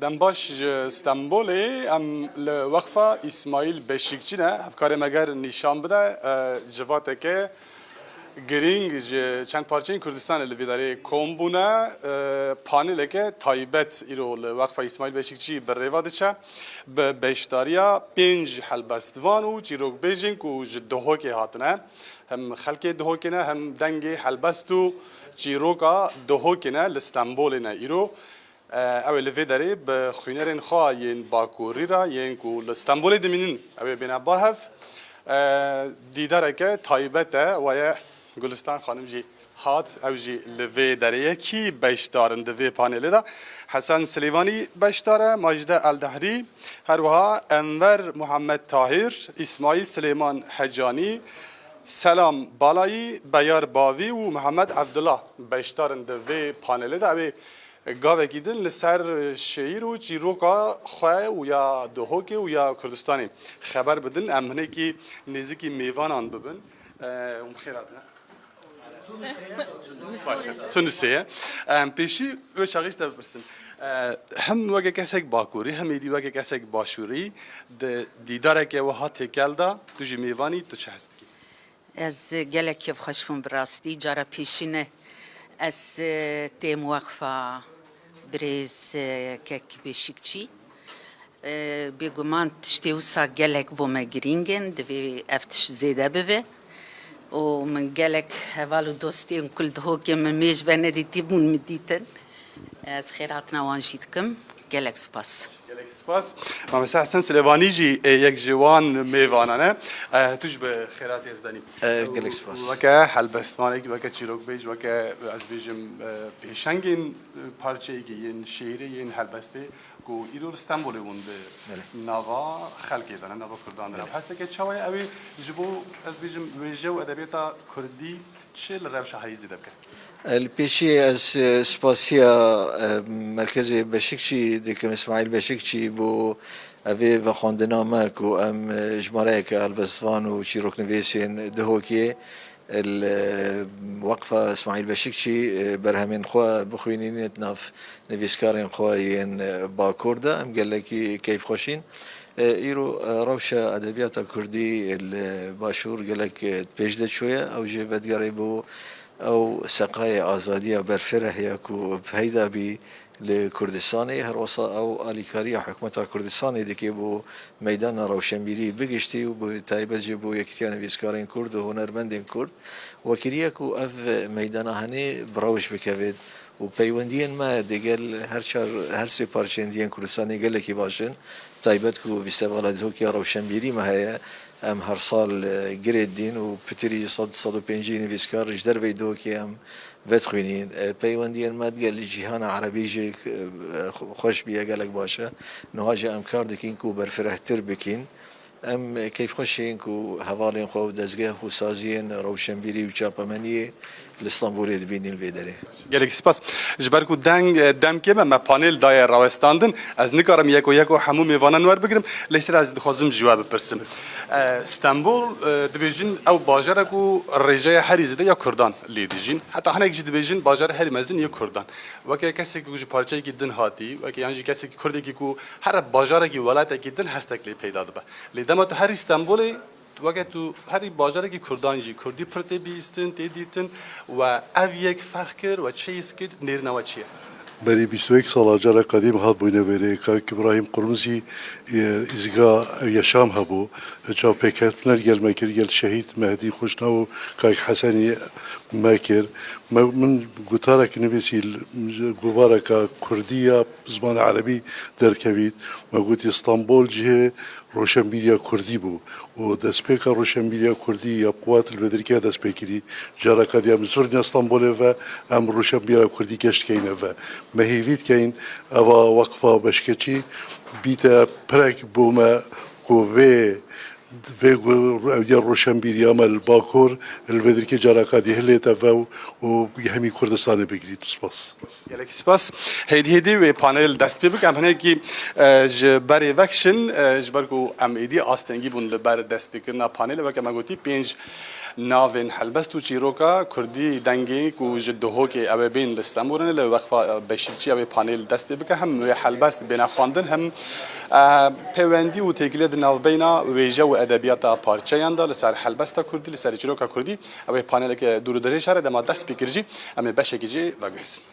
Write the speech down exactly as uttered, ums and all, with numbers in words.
Dem baş ji Stenbolê, em li Weqfa Îsmaîl Beşîkçî ne. Hevkarê me ger nîşan bide, e, civateke girîng ji çend parçeyên Kurdistanê li vê derê kom bûne. E, paneleke taybet îro li Weqfa Îsmaîl Beşîkçî bi rêva diçe. Bi beşdariya pênc helbestvan û çîrokbêjên ku ji Duhokê hatine. Hem xelkê Duhokê ne, hem dengê helbest û çîroka Duhokê ne, li Stenbolê ne îro. E, ew ê li vê derê bi xwînerên xwe yên bakurî re, yên ku li Stenbolê dimînin, ew ê bêne ba hev. E, dîdareke taybet e, we ye Gulistan Xanim jî hat, ew jî li vê derê ye. Kî beşdar in di vê panelê de? Hesen Silêvanî beşdar e, Macide Eldehrî, her wiha Enver Muhammed Tahir, Îsmaîl Silêman Hecanî, Selam Balayî, Beyar Bavî û Mihemed Evdullah beşdar in di vê panelê de. Ew ê gavekî din li ser şêîr û çîroka xwe û ya Duhokê û ya Kurdistanê xeber bidin. Em hinekî nêzikî mêvanan bibin. Em xêr hatine. Baş e. Tunusê ye. Em pêşî wê çaxî ji te bipirsin. E, hem weke kesek bakurî, hem êdî weke kesek başûrî di dîdareke wiha têkel de tu jî mêvanî, tu çi hes dikî? Ez gelek kêfxweş bûm bi rastî. Cara pêşîn e ez, e, têm weqfa birêz, e, kek Beşikçî. E, bêguman tiştê wisa gelek bo me girîng in, divê ev tişt zêde bibe. Û min gelek heval û dostên ku li Duhokê min mêj venedîtî bûn, min dîtin. Ez xêrhatina wan jî dikim. Gelek spas. Gelek spas. Mamoste Hesen Silêvanî jî, e, yek ji wan mêvanan e. E, tu jî bi xêr hatî ez benî. E, gelek spas. Weke helbestvanekî, weke çîrokbêj, weke ez bêjim, e, pêşengên, e, parçeyekî, yên şêîrê, yên helbestê ku îro li Stenbolê hûn di Belê. nava xelkê de ne, nava Kurdan de ne. Belê. Hesteke çawa ye ew ê ji bo, ez bêjim, wêje û edebiyata Kurdî çi li rewşa herî zêde bike? Li pêşî ez, e, spasiya, e, Merkezê Beşikçî dikim, Îsmaîl Beşikçî, bo evê vexwendina me ku em, e, jimareyeke helbestvan û çîroknivîsên Duhokê li Weqfa Îsmaîl Beşikçî, e, berhemên xwe bixwînînin di nav nivîskarên xwe yên, e, Bakur de. Em gelekî keyfxweş in. E, îro, e, rewşa edebiyata Kurdî li Başûr gelek, e, pêş de çûye. Ew jî vedigerê bo ew seqayê azadiya berfireh ya ku peyda bî li Kurdistanê. Her wisa ew alîkariya hikûmeta Kurdistanê dike bo meydana rewşenbîrî bi giştî û bi taybet jî bo Yekîtiya Nivîskarên Kurd û Hunermendên Kurd. We kiriye ku ev meydana henê bi rewş bikevêt. û peywendiyên me digel her çar, her sê parçeyên diyên Kurdistanê gelekî baş in. Taybet ku festîvala Duhokê ya rewşenbîrî me heye, em her sal, e, girê didîn û pitirî sed, sed û pêncî nivîskar ji derveyî Duhokê em vedixwînîn. E, peywendiyên me digel cîhana erebî jî, e, xweş bûye, gelek baş e. Niha jî em kar dikin ku berfirehtir bikin. Em keyfxweş in ku hevalên xwe û dezgeh û saziyên rewşenbîrî û çapemeniyê li Stenbolê dibînin vê derê. Gelek spas. Ji ber ku deng, demkê me, me panel daye rawestandin, ez nikarim yeko yeko hemû mêvanan werbigirim, lê ser ez dixwazim ji we bipirsim. E, Stenbol, e, dibêjin ew bajara ku rêjeya herî zêde ya Kurdan lê dijîn. Heta hinek jî dibêjin bajara herî mezin ya Kurdan. Weke kesekî ku ji parçeyekî din hatî, weke yan jî kesekî Kurdekî ku here bajarekî welatekî din hestek lê peyda dibe. Lê dema tu herî Stenbolê, weke tu herî bajarekî Kurdan jî, Kurdî pir tê bihîstin, tê dîtin, we ev yek ferq kir, we çi hîs kir, nêrîna we çi ye? Berî bîst û yek sala cara qedîm hat bûyne vêrê, Kak Îbrahîm Qurmizî, e, îzga Yaşam hebû, çavpêketina gel me kir, gel Şehîd Mehdî Xweşnaw û Kak Hesenî me kir. Me, min gotarek nivîsî, govareka Kurdî ya zimanê erebî derdikevît. Me gotî Stenbol cihê roşenbîriya Kurdî bû û destpêka roşenbîriya Kurdî ya quwet li vê derê dest pê kirî. Cara qedî em zirna Stenbolê ve, em roşenbîra Kurdî geş dikeyne ve. Me hêvî dikeyin eva Weqfa Beşikçî bîte pirek bo me ku vê Vê ku ew ya roşenbîriya me li Bakur, li vê dirkê caraka dî hilê te ve û, û hemî Kurdistanê bigirît. Spas. Gelek spas. Hêdî hêdî wê panel dest pê bike. Em hinekî, e, ji berê vekişin, e, ji ber ku em êdî astengî bûn li ber destpêkirina panelê. Weke me gotî, pênc navên helbest û çîroka kurdî, dengê ku ji Duhokê ew ê bên li Stenbolê li Weqfa, e, Beşîkçî ew ê panel dest pê bike. Hem wê helbest bêne xwendin, hem, e, pêwendî û têkiliyê di navbeyna wêje û edebiyata parçeyan de li ser helbesta kurdî, li ser çîroka kurdî. Ew ê paneleke dûr û dirêj here, dema dest pê kir jî em ê beşekî jê veguhezin.